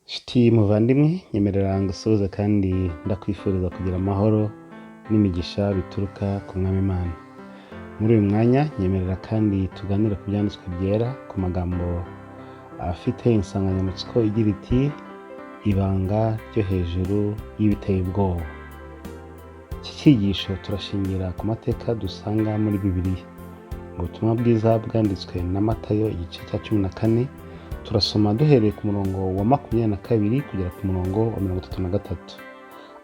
Nshuti muvandimwe, nyemerera ngusuhuze kandi ndakwifuriza kugira amahoro n'imigisha bituruka ku Mwami Imana. Muri uyu mwanya nyemerera kandi tuganire ku byanditswe byera, ku magambo afite insanganyamatsiko igira iti: "Ibanga ryo hejuru y'ibiteye ubwoba." Iki cyigisho turashingira ku mateka dusanga muri Bibiliya. Mu butumwa bwiza bwanditswe na Matayo, igice cya 14, turasoma duhereye ku murongo wa 22 kugera ku murongo wa 33.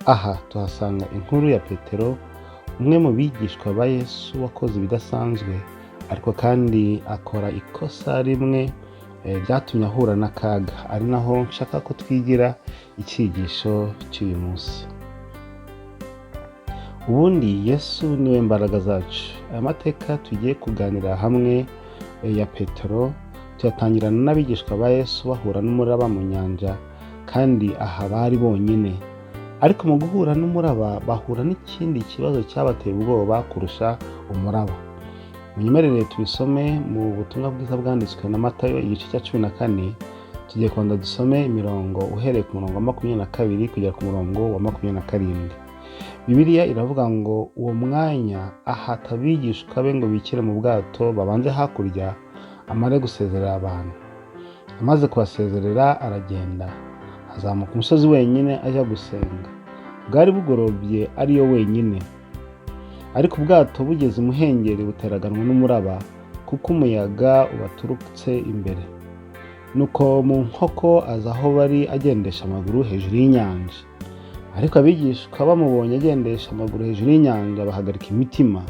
Aha tuhasanga inkuru ya Petero, umwe mu bigishwa ba Yesu wakoze ibidasanzwe, ariko kandi akora ikosa rimwe ryatumye ahura n'akaga, ari naho nshaka ko twigira icyigisho cy'uyu munsi. Ubundi Yesu niwe mbaraga zacu. Aya mateka tugiye kuganira hamwe ya Petero tuyatangirana n'abigishwa ba Yesu bahura n'umuraba mu nyanja, kandi aha bari bonyine. Ariko mu guhura n'umuraba bahura n'ikindi kibazo cyabateye ubwoba kurusha umuraba. Munyemerere tubisome mu butumwa bwiza bwanditswe na Matayo, igice cya 14. Tugiye kubanza dusome imirongo uhereye ku murongo wa 22 kugera ku murongo wa 27. Bibiliya iravuga ngo: "Uwo mwanya ahata abigishwa be ngo bikire mu bwato babanze hakurya, amare gusezerera abantu. Amaze kubasezerera aragenda, azamuka umusozi wenyine ajya gusenga. Bwari bugorobye, ariyo wenyine. Ariko ubwato bugeze imuhengeri buteraganwa n'umuraba, kuko umuyaga ubaturutse imbere. Nuko mu nkoko aza aho bari agendesha amaguru hejuru y'inyanja. Ariko abigishwa bamubonye agendesha amaguru hejuru y'inyanja, bahagarika imitima,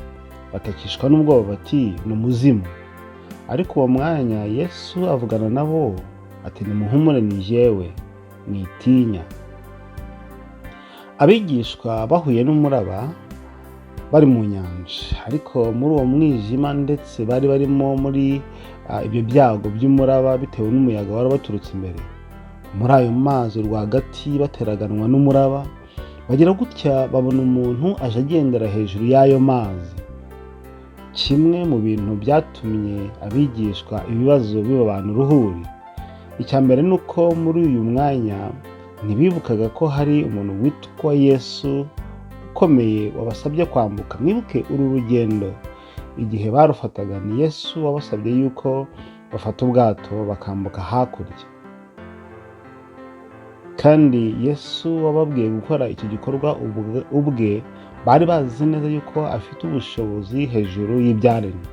batakishwa n'ubwoba bati: 'Ni umuzimu.' Ariko uwo mwanya Yesu avugana nabo ati: 'Nimuhumure, ni jyewe, mwitinya.'" Abigishwa bahuye n'umuraba bari mu nyanja, ariko muri uwo mwijima ndetse bari barimo muri ibyo byago by'umuraba bitewe n'umuyaga wari waturutse imbere, muri ayo mazi rwagati bateraganwa n'umuraba, bagira gutya babona umuntu aje agendera hejuru y'ayo mazi. Kimwe mu bintu byatumye abigishwa ibibazo biba abantu uruhuri, icya mbere ni uko muri uyu mwanya ntibibukaga ko hari umuntu witwa Yesu ukomeye wabasabye kwambuka. Mwibuke uru rugendo igihe barufataga, ni Yesu wabasabye yuko bafata ubwato bakambuka hakurya, kandi Yesu wababwiye gukora icyo gikorwa ubwe bari bazi neza yuko afite ubushobozi hejuru y'ibyaremwe,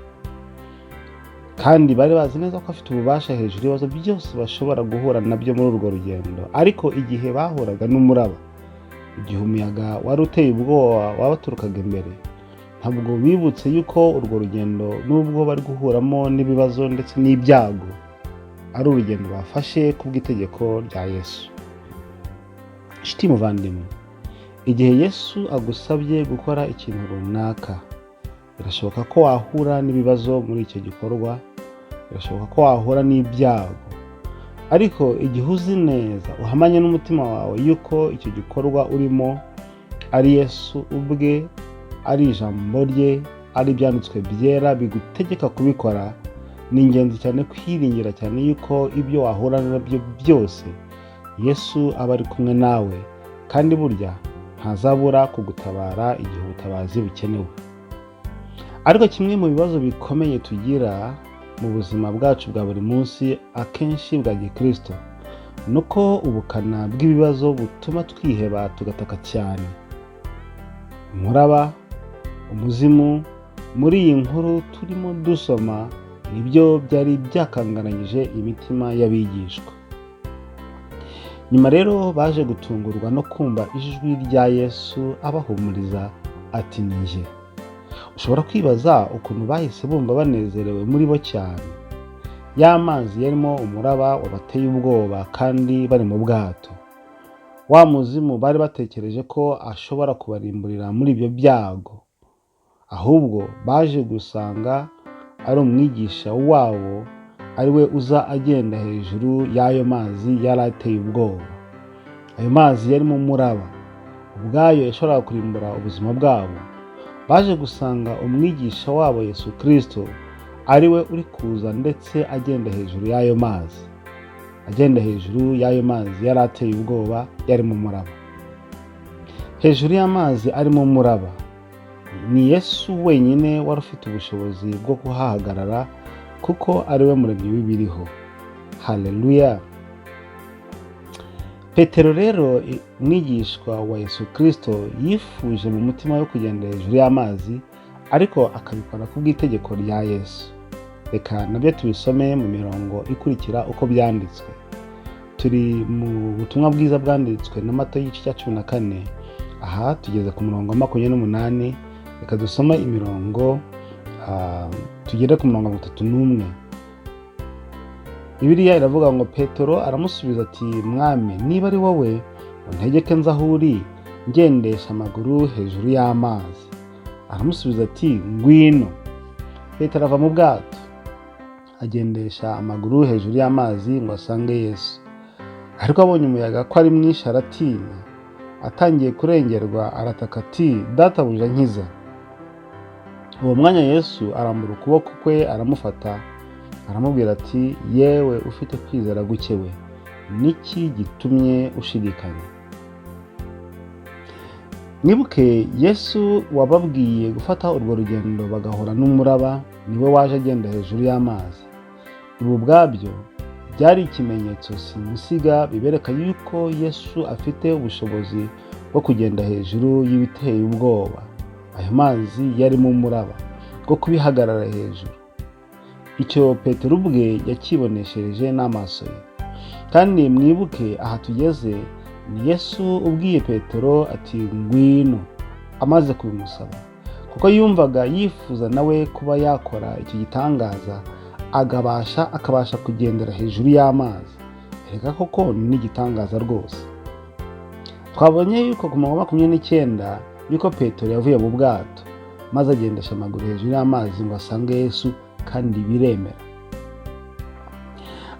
kandi bari bazi neza ko afite ububasha hejuru y'ibibazo byose bashobora guhura nabyo muri urwo rugendo. Ariko igihe bahuraga n'umuraba, igihe umuyaga wari uteye ubwoba wabaturukaga imbere, ntabwo bibutse yuko urwo rugendo, nubwo bari guhuramo n'ibibazo ndetse n'ibyago, ari urugendo bafashe ku bw'itegeko rya Yesu. Inshuti muvandimwe, igihe Yesu agusabye gukora ikintu runaka, birashoboka ko wahura n'ibibazo muri icyo gikorwa, birashoboka ko wahura n'ibyago. Ariko igihe uzi neza, uhamanye n'umutima wawe yuko icyo gikorwa urimo ari Yesu ubwe, ari ijambo rye, ari ibyanditswe byera bigutegeka kubikora, ni ingenzi cyane kwiringira cyane yuko ibyo wahura nabyo byose Yesu aba ari kumwe nawe, kandi burya ntazabura kugutabara igihe ubutabazi bukenewe. Ariko kimwe mu bibazo bikomeye tugira mu buzima bwacu bwa buri munsi, akenshi bwa gikristo, ni uko ubukana bw'ibibazo butuma twiheba, tugataka cyane. Umuraba, umuzimu, muri iyi nkuru turimo dusoma, nibyo byari byakangaranyije imitima y'abigishwa. Nyuma rero baje gutungurwa no kumva ijwi rya Yesu abahumuriza ati: "Ni jye." Ushobora kwibaza ukuntu bahise bumva banezerewe muri bo cyane. Ya mazi yarimo umuraba wabateye ubwoba kandi bari mu bwato, wa muzimu bari batekereje ko ashobora kubarimburira muri ibyo byago, ahubwo baje gusanga ari umwigisha wabo, ari we uza agenda hejuru y'ayo mazi yari ateye ubwoba. Ayo mazi yarimo umuraba ubwayo yashoboraga kurimbura ubuzima bwabo, baje gusanga umwigisha wabo Yesu Kirisito ari we uri kuza ndetse agenda hejuru y'ayo mazi. Agenda hejuru y'ayo mazi yari ateye ubwoba, yari mu muraba, hejuru y'amazi arimo umuraba. Ni Yesu wenyine wari ufite ubushobozi bwo kuhahagarara, kuko ari we muremyi w'ibiriho. Haleluya! Petero rero, umwigishwa wa Yesu Kirisito, yifuje mu mutima wo kugenda hejuru y'amazi, ariko akabikora ku bw'itegeko rya Yesu. Reka nabyo tubisome mu mirongo ikurikira uko byanditswe. Turi mu butumwa bwiza bwanditswe na Matayo, y'igice cya 14. Aha tugeze ku murongo wa 28. Reka dusome imirongo tugere ku murongo 31. Bibiliya iravuga ngo: "Petero aramusubiza ati: 'Mwami, niba ari wowe, untegeke nze aho uri ngendesha amaguru hejuru y'amazi.' Aramusubiza ati: 'Ngwino.' Petero ava mu bwato, agendesha amaguru hejuru y'amazi ngo asange Yesu. Ariko abonye umuyaga ko ari mwinshi, aratinya. Atangiye kurengerwa, arataka ati: 'Databuja, nkiza!' Uwo mwanya Yesu arambura ukuboko kwe, aramufata, aramubwira ati: 'Yewe ufite kwizera guke we, niki gitumye ushidikanya?'" Mwibuke, Yesu wababwiye gufata urwo rugendo bagahura n'umuraba, niwe waje agenda hejuru y'amazi. Ibi ubwabyo byari ikimenyetso simusiga bibereka yuko Yesu afite ubushobozi bwo kugenda hejuru y'ibiteye ubwoba, ayo mazi yarimo umuraba, bwo kubihagarara hejuru. Icyo Petero ubwe yakiboneshereje n'amaso ye. Kandi mwibuke, aha tugeze ni Yesu ubwiye Petero ati: "Ngwino", amaze kubimusaba, kuko yumvaga yifuza nawe kuba yakora icyo gitangaza, akabasha kugendera hejuru y'amazi. Reka koko ni igitangaza rwose. Twabonye yuko ku murongo 29 yuko Petero yavuye mu bwato, maze agendesha amaguru hejuru y'amazi ngo asange Yesu, kandi biremera.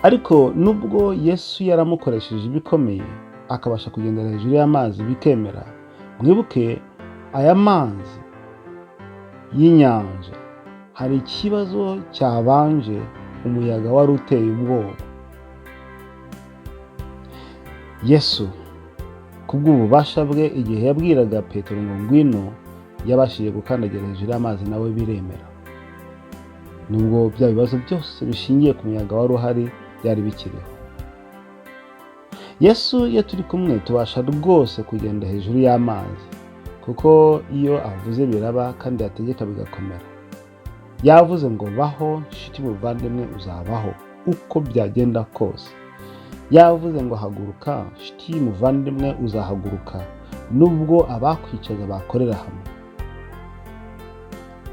Ariko nubwo Yesu yaramukoresheje ibikomeye, akabasha kugendera hejuru y'amazi bikemera, mwibuke aya mazi y'inyanja, hari ikibazo cyabanje: umuyaga wari uteye ubwoba. Yesu kubw'ububasha bwe, igihe yabwiraga Petero ngo "Ngwino", yabashije gukandagira hejuru y'amazi nawe biremera, nubwo bya bibazo byose bishingiye ku muyaga wari uhari byari bikiriho. Yesu iyo turi kumwe, tubasha rwose kugenda hejuru y'amazi, kuko iyo avuze biraba, kandi yategeka bigakomera. Yavuze ngo "Baho, nshuti muvandimwe", uzabaho uko byagenda kose. Yavuze ngo "Haguruka, nshuti muvandimwe", uzahaguruka nubwo abakwicaza bakorera hamwe.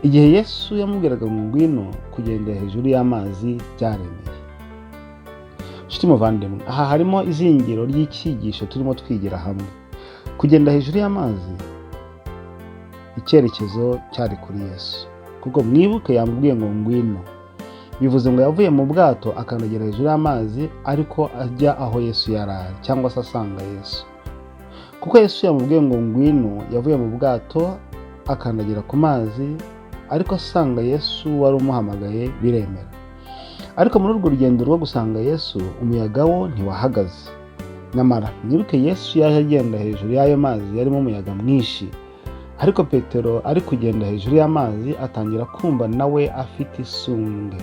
Igihe Yesu yamubwiraga ngo "Ngwino", kugendera hejuru y'amazi byaremeye. Nshuti muvandimwe, aha harimo izingiro ry'icyigisho turimo twigira hamwe. Kugenda hejuru y'amazi, icyerekezo cyari kuri Yesu, kuko mwibuke yamubwiye ngo "Ngwino". Bivuze ngo yavuye mu bwato, akandagira hejuru y'amazi, ariko ajya aho Yesu yari ari, cyangwa se asanga Yesu. Kuko Yesu yamubwiye ngo "Ngwino", yavuye mu bwato, akandagira ku mazi, ariko asanga Yesu wari umuhamagaye, biremera. Ariko muri urwo rugendo rwo gusanga Yesu, umuyaga wo ntiwahagaze. Nyamara mwibuke, Yesu yaje agenda hejuru y'ayo mazi yarimo umuyaga mwinshi, ariko Petero ari kugenda hejuru y'amazi, atangira kumva nawe afite isumbwe.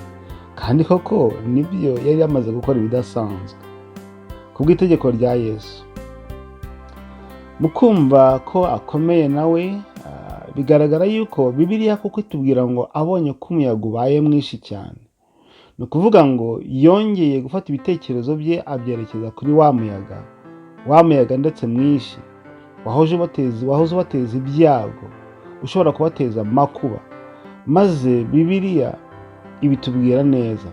Kandi koko nibyo, yari yamaze gukora ibidasanzwe ku bw'itegeko rya Yesu. Mu kumva ko akomeye nawe, bigaragara yuko Bibiliya kuko itubwira ngo abonye ko umuyaga ubaye mwinshi cyane, ni ukuvuga ngo yongeye gufata ibitekerezo bye abyerekeza kuri wa muyaga, wa muyaga ndetse mwinshi wahoze ubateza ibyago, ushobora kubateza amakuba. Maze Bibiliya ibitubwira neza.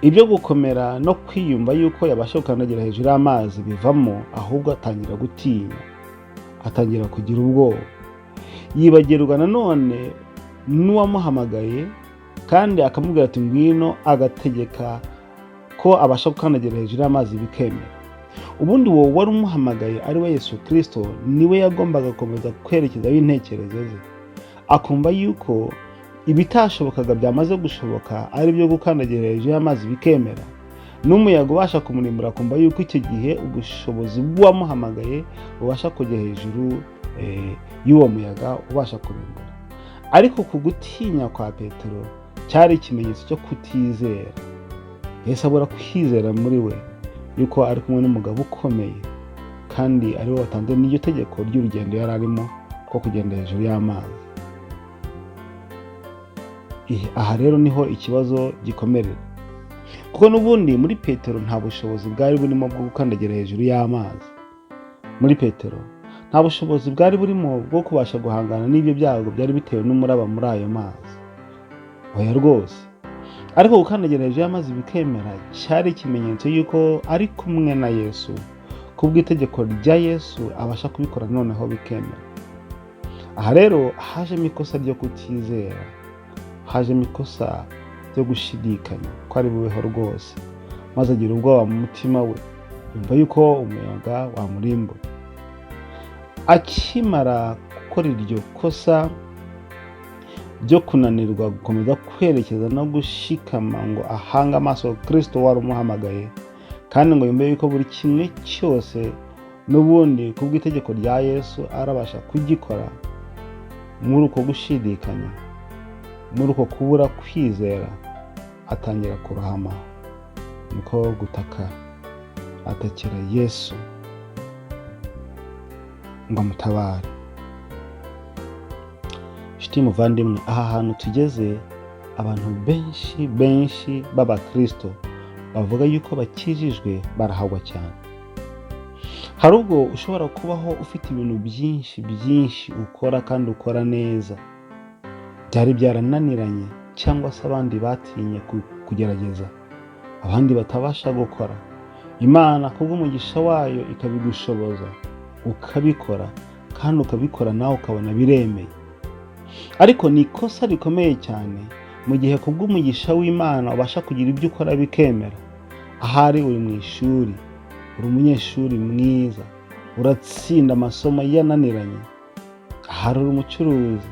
Ibyo gukomera no kwiyumva yuko yabasha gukandagira hejuru y'amazi bivamo, ahubwo atangira gutinya, atangira kugira ubwoba, yibagirwa nanone n'uwamuhamagaye kandi akamubwira ati "Ngwino", agategeka ko abasha gukandagira hejuru y'amazi bikemera. Ubundi wowe wari umuhamagaye, ari we Yesu Kirisito, niwe yagombaga gukomeza kwerekezaho intekerezo ze, akumva yuko ibitashobokaga byamaze gushoboka, ari byo gukandagira hejuru y'amazi bikemera. N'umuyaga ubasha kumurimbura, akumva yuko icyo gihe ubushobozi bw'uwamuhamagaye bubasha kujya hejuru y'uwo muyaga ubasha kurimbura. Ariko ku gutinya kwa Petero cyari ikimenyetso cyo kutizera. Yahise abura kwizera muri we yuko ari kumwe n'umugabo ukomeye, kandi ari we watanze n'iryo tegeko ry'urugendo yari arimo rwo kugenda hejuru y'amazi. Aha rero niho ikibazo gikomerera, kuko n'ubundi muri Petero nta bushobozi bwari burimo bwo gukandagira hejuru y'amazi. Muri Petero nta bushobozi bwari burimo bwo kubasha guhangana n'ibyo byago byari bitewe n'umuraba muri ayo mazi. Oya rwose. Ariko gukandagira hejuru y'amazi bikemera cyari ikimenyetso y'uko ari kumwe na Yesu, kubw'itegeko rya Yesu abasha kubikora noneho bikemera. Aha rero hajemo ikosa ryo kutizera, hajemo ikosa ryo gushidikanya ko ari bubeho rwose, maze agira ubwoba mu mutima we, yumva yuko umuyaga wamurimbura. Akimara gukora iryo kosa ryo kunanirwa gukomeza kwerekeza no gushikama ngo ahange amaso Kirisito wari umuhamagaye, kandi ngo yumve yuko buri kimwe cyose n'ubundi kubw'itegeko rya Yesu arabasha kugikora, muri uko gushidikanya, muri uko kubura kwizera, atangira kurohama. Niko gutaka, atakira Yesu ngo amutabare. Inshuti muvandimwe, aha hantu tugeze, abantu benshi benshi b'abakirisito bavuga yuko bakijijwe barahagwa cyane. Hari ubwo ushobora kubaho ufite ibintu byinshi byinshi ukora kandi ukora neza, byari byarananiranye cyangwa se abandi batinye kugerageza, abandi batabasha gukora. Imana kubw'umugisha wayo ikabigushoboza ukabikora, kandi ukabikora nawe ukabona biremeye. Ariko ni ikosa rikomeye cyane mu gihe kubw'umugisha w'Imana ubasha kugira ibyo ukora bikemera. Ahari uri mu ishuri, uri umunyeshuri mwiza, uratsinda amasomo yananiranye. Ahari uri umucuruzi,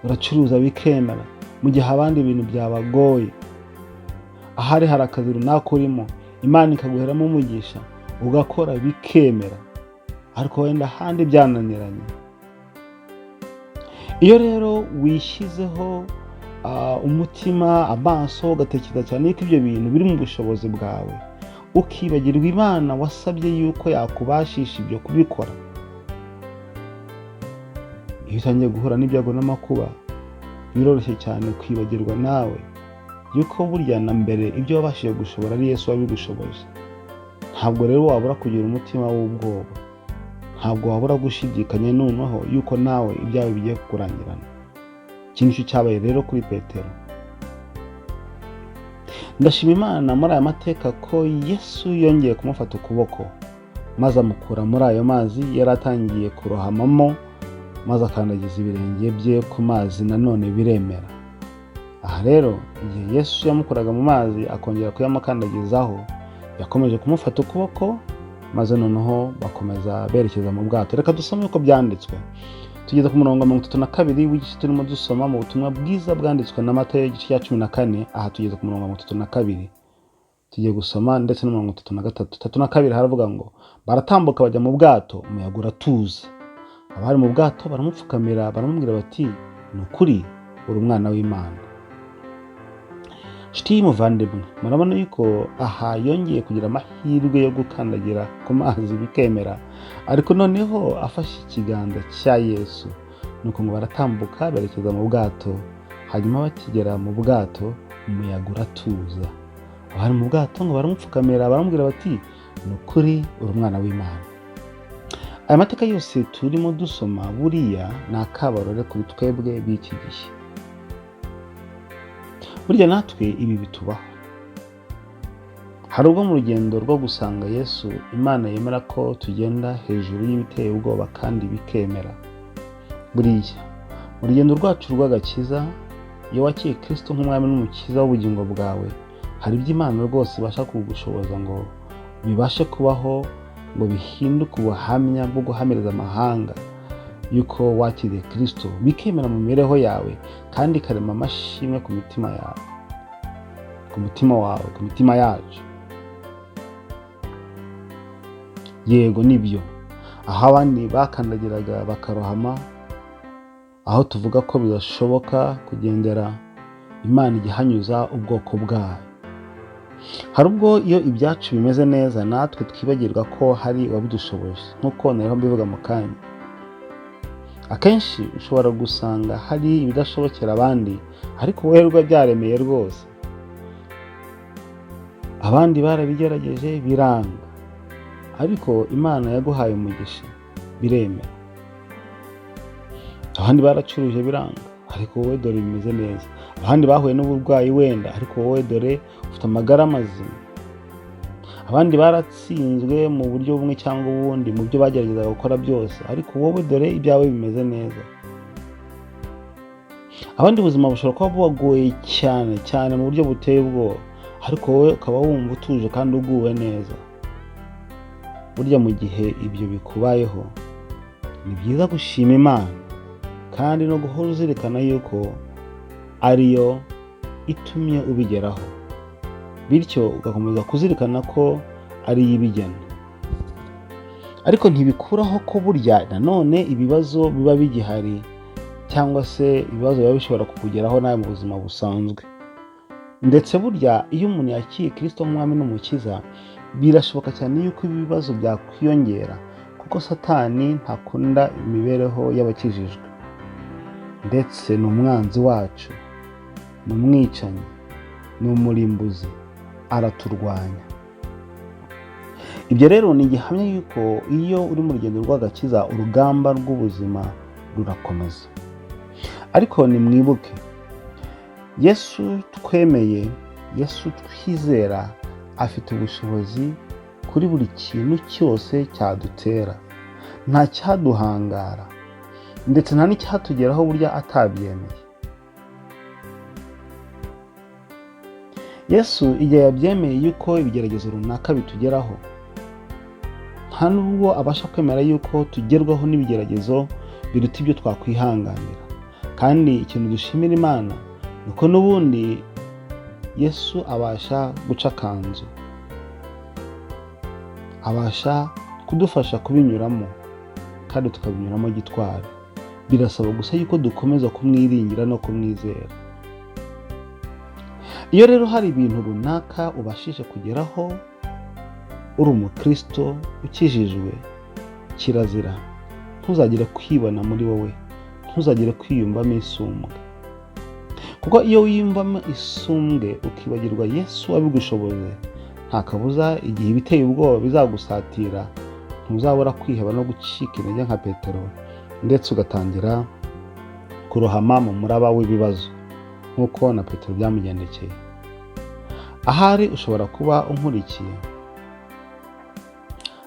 uracuruza bikemera mu gihe abandi ibintu byabagoye. Ahari hari akazi runaka urimo, Imana ikaguheramo umugisha, ugakora bikemera, ariko wenda ahandi byananiranye. Iyo rero wishyizeho umutima, amaso, ugatekereza cyane yuko ibyo bintu biri mu bushobozi bwawe, ukibagirwa Imana wasabye yuko yakubashisha ibyo kubikora, iyo utangiye guhura n'ibyago n'amakuba, biroroshye cyane kwibagirwa nawe yuko burya na mbere ibyo wabashije gushobora ari Yesu wabigushoboje. Ntabwo rero wabura kugira umutima w'ubwoba, ntabwo wabura gushidikanya noneho yuko nawe ibyawe bigiye kukurangirana. Iki nicyo cyabaye rero kuri Petero. Ndashima Imana muri aya mateka ko Yesu yongeye kumufata ukuboko, maze amukura muri ayo mazi yari atangiye kurohamamo, maze akandagiza ibirenge bye ku mazi, nanone biremera. Aha rero, igihe Yesu yamukuraga mu mazi akongera kuyamukandagizaho, yakomeje kumufata ukuboko, maze noneho bakomeza berekeza mu bwato. Reka dusome uko byanditswe. Tugeze ku murongo wa 32 w'igice turimo dusoma mu butumwa bwiza bwanditswe na Matayo, igice cya 14. Aha tugeze ku murongo wa 32 tugiye gusoma, ndetse na 33. 32 haravuga ngo: "Baratambuka bajya mu bwato, umuyaga uratuza. Abari mu bwato baramupfukamira, baramubwira bati: 'Ni ukuri uri umwana w'Imana.'" Nshuti y'umuvandimwe, murabona yuko aha yongeye kugira amahirwe yo gukandagira ku mazi bikemera, ariko noneho afashe ikiganza cya Yesu. Nuko ngo baratambuka berekeza mu bwato, hanyuma bakigera mu bwato umuyaga uratuza. Abari mu bwato ngo baramupfukamira, baramubwira bati: "Ni ukuri uri umwana w'Imana." Aya mateka yose turimo dusoma buriya ni akabarore kuri twebwe b'iki gihe. Burya natwe ibi bitubaho. Hari ubwo mu rugendo rwo gusanga Yesu, Imana yemera ko tugenda hejuru y'ibiteye ubwoba kandi bikemera. Buriya mu rugendo rwacu rw'agakiza, iyo wakiriye Kirisito nk'umwami n'umukiza w'ubugingo bwawe, hari ibyo Imana rwose ibasha kugushoboza ngo bibashe kubaho, ngo bihinduke ubuhamya bwo guhamiriza amahanga yuko wakiriye Kirisito, bikemera mu mibereho yawe, kandi ikarema amashimwe ku mitima yawe, ku mutima wawe, ku mitima yacu. Yego nibyo, aho abandi bakandagiraga bakarohama, aho tuvuga ko bidashoboka kugendera, Imana ijya ihanyuza ubwoko bwayo. Hari ubwo iyo ibyacu bimeze neza natwe twibagirwa ko hari uwabidushoboje, nk'uko nariho mbivuga mu kanya. Akenshi ushobora gusanga hari ibidashobokera abandi, ariko wowe rwa byaremeye rwose. Abandi barabigerageje biranga, ariko Imana yaguhaye umugisha biremera. Abandi baracuruje biranga, ariko wowe dore bimeze neza. Abandi bahuye n'uburwayi wenda, ariko wowe dore ufite amagara mazima. Abandi baratsinzwe mu buryo bumwe cyangwa ubundi mu byo bageragezaga gukora byose, ariko wowe dore ibyawe bimeze neza. Abandi ubuzima bushobora kuba bubagoye cyane cyane mu buryo buteye ubwoba, ariko wowe ukaba wumva utuje kandi uguwe neza. Burya mu gihe ibyo bikubayeho ni byiza gushima Imana kandi no guhora uzirikana yuko ariyo itumye ubigeraho, bityo ugakomeza kuzirikana ko ariyo ibigena. Ariko ntibikuraho ko burya nanone ibibazo biba bigihari, cyangwa se ibibazo biba bishobora kukugeraho nawe mu buzima busanzwe. Ndetse burya iyo umuntu yakiriye Kristo nk'umwami n'umukiza, birashoboka cyane yuko ibibazo byakwiyongera, kuko Satani ntakunda imibereho y'abakijijwe, ndetse ni umwanzi wacu, ni umwicanyi, ni umurimbuzi, araturwanya. Ibyo rero ni igihamya yuko iyo uri mu rugendo rw'agakiza, urugamba rw'ubuzima rurakomeza. Ariko nimwibuke, Yesu twemeye, Yesu twizera, afite ubushobozi kuri buri kintu cyose cyadutera. Nta cyaduhangara, ndetse nta n'icyatugeraho burya atabyemeye. Yesu igihe yabyemeye yuko ibigeragezo runaka bitugeraho, nta nubwo abasha kwemera yuko tugerwaho n'ibigeragezo biruta ibyo twakwihanganira. Kandi ikintu dushimira Imana ni uko n'ubundi Yesu abasha guca akanzu, abasha kudufasha kubinyuramo kandi tukabinyuramo gitwari. Birasaba gusa yuko dukomeza kumwiringira no kumwizera. Iyo rero hari ibintu runaka ubashije kugeraho uri umukristo ukijijwe, kirazira ntuzagire kwibona muri wowe, ntuzagire kwiyumvamo isumbwe. Kuko iyo wiyumvamo isumbwe ukibagirwa Yesu wabigushoboje, nta kabuza igihe ibiteye ubwoba bizagusatira, ntuzabura kwiheba no gucika intege nka Petero, ndetse ugatangira kurohama mu muraba w'ibibazo nk'uko na Petero byamugendekeye. Ahari ushobora kuba unkurikiye,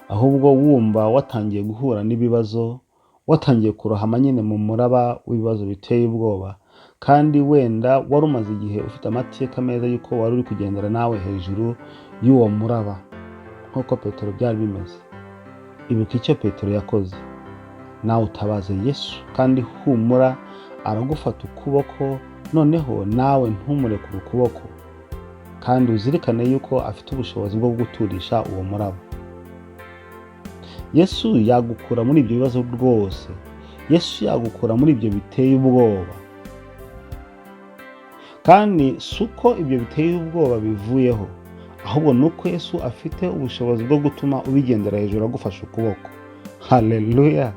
ahubwo wumva watangiye guhura n'ibibazo, watangiye kurohama nyine mu muraba w'ibibazo biteye ubwoba, kandi wenda wari umaze igihe ufite amateka meza y'uko wari uri kugendera nawe hejuru y'uwo muraba nk'uko Petero byari bimeze. Ibuka icyo Petero yakoze, nawe utabaze Yesu, kandi humura aragufata ukuboko, noneho nawe ntumurekure ukuboko, kandi uzirikane yuko afite ubushobozi bwo guturisha uwo muraba. Yesu yagukura muri ibyo bibazo rwose. Yesu yagukura muri ibyo biteye ubwoba. Kandi si uko ibyo biteye ubwoba bivuyeho, ahubwo ni uko Yesu afite ubushobozi bwo gutuma ubigendera hejuru agufashe ukuboko. Haleluya!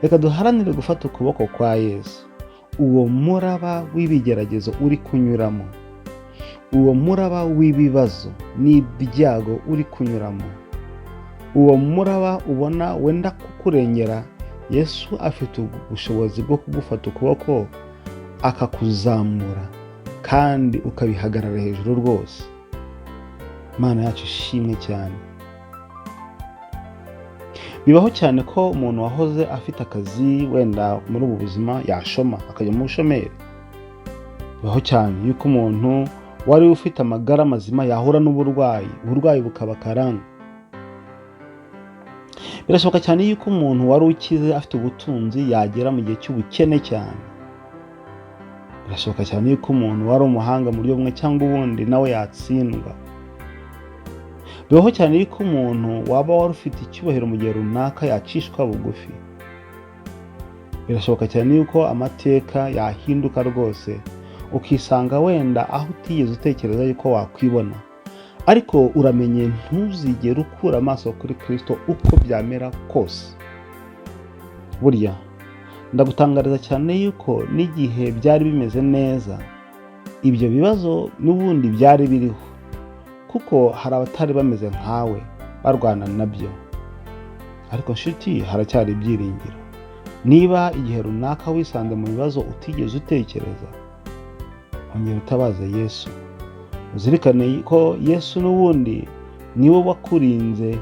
Reka duharanire gufata ukuboko kwa Yesu. Uwo muraba w'ibigeragezo uri kunyuramo, uwo muraba w'ibibazo n'ibyago uri kunyuramo, uwo muraba ubona wenda kukurengera, Yesu afite ubushobozi bwo kugufata ukuboko akakuzamura kandi ukabihagarara hejuru rwose. Imana yacu ishimwe cyane. Bibaho cyane ko umuntu wahoze afite akazi wenda muri ubu buzima yashoma akajya mu bushomeri. Bibaho cyane yuko umuntu wari ufite amagara mazima yahura n'uburwayi, uburwayi bukaba karande. Birashoboka cyane yuko umuntu wari ukize afite ubutunzi yagera mu gihe cy'ubukene cyane. Birashoboka cyane yuko umuntu wari umuhanga mu buryo bumwe cyangwa ubundi nawe yatsindwa. Bibaho cyane yuko umuntu waba wari ufite icyubahiro mu gihe runaka yacishwa bugufi. Birashoboka cyane yuko amateka yahinduka rwose, ukisanga wenda aho utigeze utekereza yuko wakwibona. Ariko uramenye, ntuzigere ukura amaso kuri Kristo uko byamera kose. Burya ndagutangariza cyane yuko n'igihe byari bimeze neza, ibyo bibazo n'ubundi byari biriho, kuko hari abatari bameze nkawe barwana nabyo. Ariko nshuti, haracyari ibyiringiro. Niba igihe runaka wisanze mu bibazo utigeze utekereza, ongera utabaze Yesu. Uzirikane ko Yesu n'ubundi niwe wakurinze,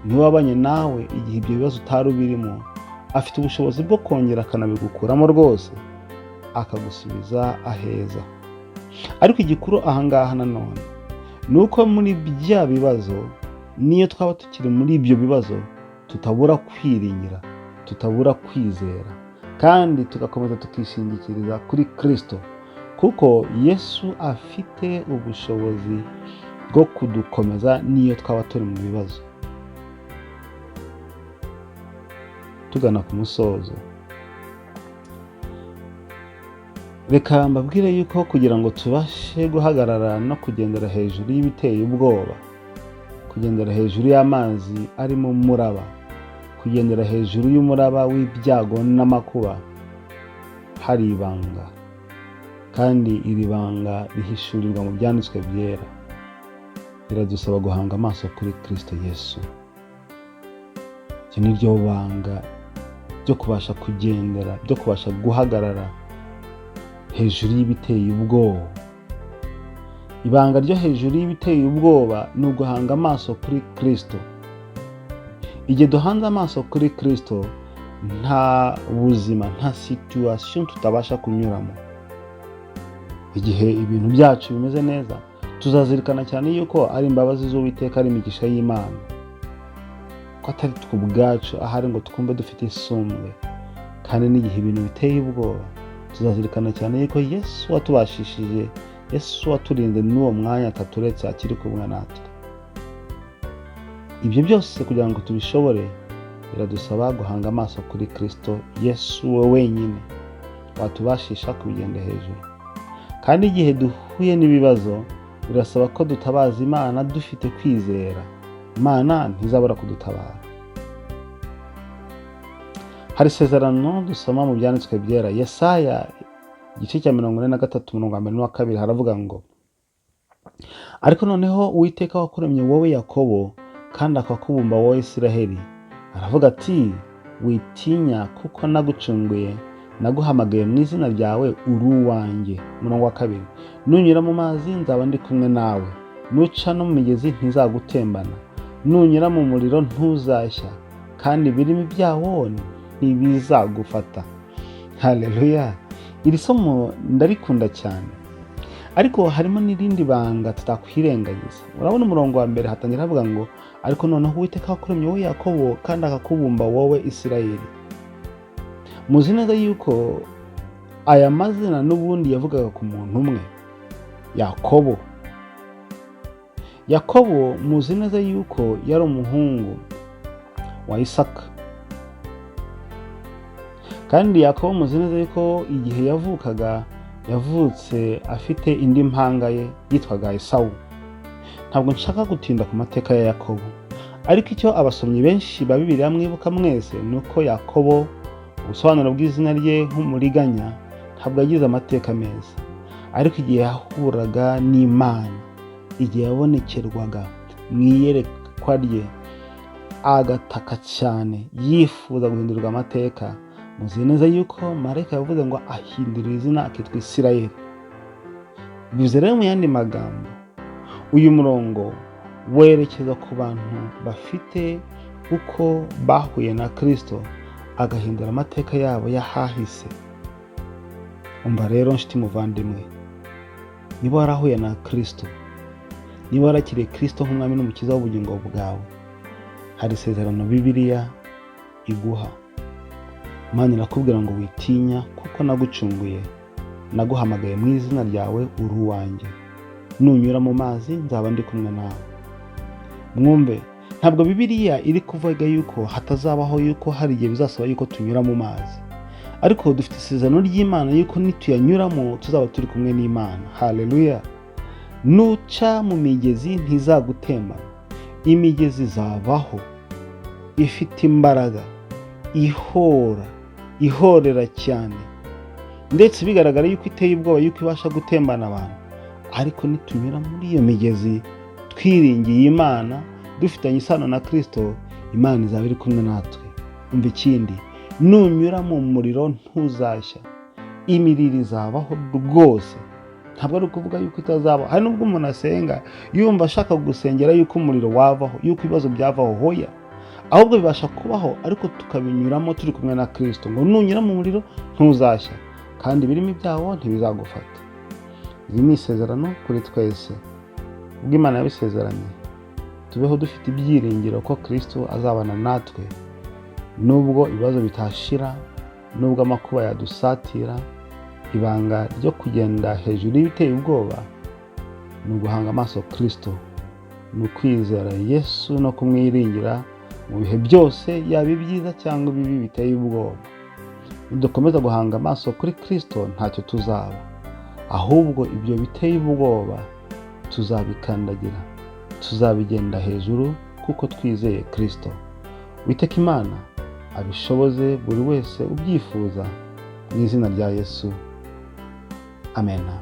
niwe wabanye nawe igihe ibyo bibazo utari ubirimo. Afite ubushobozi bwo kongera akanabigukuramo rwose, akagusubiza aheza. Ariko igikuru ahangaha nanone ni uko muri bya bibazo, niyo twaba tukiri muri ibyo bibazo, tutabura kwiringira, tutabura kwizera, kandi tugakomeza tukishingikiriza kuri Kristo, kuko Yesu afite ubushobozi bwo kudukomeza n'iyo twaba turi mu bibazo. Tugana ku musozo, reka mbabwire yuko kugira ngo tubashe guhagarara no kugendera hejuru y'ibiteye ubwoba, kugendera hejuru y'amazi arimo umuraba, kugendera hejuru y'umuraba w'ibyago n'amakuba, hari ibanga, kandi iri banga rihishurirwa mu byanditswe byera. Biradusaba guhanga amaso kuri Kristo Yesu. Iryo ni ryo banga ryo kubasha kugendera, ryo kubasha guhagarara hejuru y'ibiteye ubwoba. Ibanga ryo hejuru y'ibiteye ubwoba ni uguhanga amaso kuri Kristo. Igihe duhanze amaso kuri Kristo, nta buzima, nta situation tutabasha kunyuramo. Igihe ibintu byacu bimeze neza, tuzazirikana cyane yuko ari imbabazi z'Uwiteka, ari imigisha y'Imana, ko atari twe ubwacu ahari ngo twumve dufite isumbwe. Kandi n'igihe ibintu biteye ubwoba, tuzazirikana cyane yuko Yesu watubashishije, Yesu waturinze n'uwo mwanya ataturetse, akiri kumwe natwe. Ibyo byose kugira ngo tubishobore, biradusaba guhanga amaso kuri Kristo Yesu, we wenyine watubashisha kubigenda hejuru. Kandi igihe duhuye n'ibibazo, birasaba ko dutabaza Imana dufite kwizera. Imana ntizabura kudutabara. Hari isezerano dusoma mu byanditswe byera, Yesaya igice cya 43, umurongo wa mbere n'uwa kabiri, haravuga ngo: "Ariko noneho Uwiteka wakuremye wowe Yakobo, kandi akakubumba wowe Isiraheli, aravuga ati: witinya, kuko nagucunguye, naguhamagaye mu izina ryawe, uri uwanjye." Umurongo wa kabiri: "Nunyura mu mazi, nzaba ndi kumwe nawe, nuca no mu migezi, ntizagutembana, nunyura mu muriro, ntuzashya, kandi ibirimi byawo ntibizagufata." Haleluya! Iri somo ndarikunda cyane, ariko harimo n'irindi banga tutakwirengagiza. Urabona, umurongo wa mbere hatangira havuga ngo: "Ariko noneho Uwiteka wakuremye wowe Yakobo, kandi akakubumba wowe Isirayeli." Muzi neza yuko aya mazina n'ubundi yavugaga ku muntu umwe, Yakobo. Yakobo muzi neza yuko yari umuhungu wa Isaka, kandi Yakobo muzi neza yuko igihe yavukaga yavutse afite indi mpanga ye yitwaga Esawu. Ntabwo nshaka gutinda ku mateka ya Yakobo, ariko icyo abasomyi benshi ba Bibiliya mwibuka mwese ni uko Yakobo, ubusobanuro bw'izina rye nk'umuriganya, ntabwo yagize amateka meza. Ariko igihe yahuraga n'Imana, igihe yabonekerwaga mu iyerekwa rye, agataka cyane yifuza guhindurirwa amateka, muzi neza yuko marayika yavuze ngo ahindura izina akitwa Isirayeli. Bivuze rero mu yandi magambo, uyu murongo werekeza ku bantu bafite uko bahuye na Kristo, agahindura amateka yabo y'ahahise. Umva rero nshuti muvandimwe, niba warahuye na Kristo, niba warakiriye Kristo nk'umwami n'umukiza w'ubugingo bwawe, hari isezerano Bibiliya iguha. Imana irakubwira ngo: "Witinya, kuko nagucunguye, naguhamagaye mu izina ryawe, uri uwanjye. Nunyura mu mazi, nzaba ndi kumwe nawe." Mwumve, ntabwo Bibiliya iri kuvuga yuko hatazabaho yuko hari igihe bizasaba yuko tunyura mu mazi, ariko dufite isezerano ry'Imana yuko nituyanyuramo tuzaba turi kumwe n'Imana. Haleluya! Nuca mu migezi ntizagutembana. Imigezi izabaho ifite imbaraga, ihora, ihorera cyane, ndetse bigaragara yuko iteye ubwoba, yuko ibasha gutembana abantu. Ariko nitunyura muri iyo migezi twiringiye Imana, dufitanye isano na Kirisito, Imana izaba iri kumwe natwe. Umva ikindi: nunyura mu muriro ntuzashya. Imiriro izabaho rwose, ntabwo ari ukuvuga yuko itazabaho. Hari n'ubwo umuntu asenga yumva ashaka gusengera yuko umuriro wavaho, yuko ibibazo byavaho. Hoya, ahubwo bibasha kubaho, ariko tukabinyuramo turi kumwe na Kirisito. Ngo nunyura mu muriro ntuzashya, kandi ibirimi byawo ntibizagufata. Iri ni isezerano kuri twese. Ubwo Imana yabisezeranye, tubeho dufite ibyiringiro ko Kirisito azabana natwe, nubwo ibibazo bitashira, nubwo amakuba yadusatira. Ibanga ryo kugenda hejuru y'ibiteye ubwoba ni uguhanga amaso Kirisito, ni ukwizera Yesu no kumwiringira mu bihe byose, yaba ibyiza cyangwa ibibi biteye ubwoba. Nidukomeza guhanga amaso kuri Kirisito, ntacyo tuzaba, ahubwo ibyo biteye ubwoba tuzabikandagira, tuzabigenda hejuru kuko twizeye Kirisito. Witeka Imana abishoboze buri wese ubyifuza, mu izina rya Yesu, amena.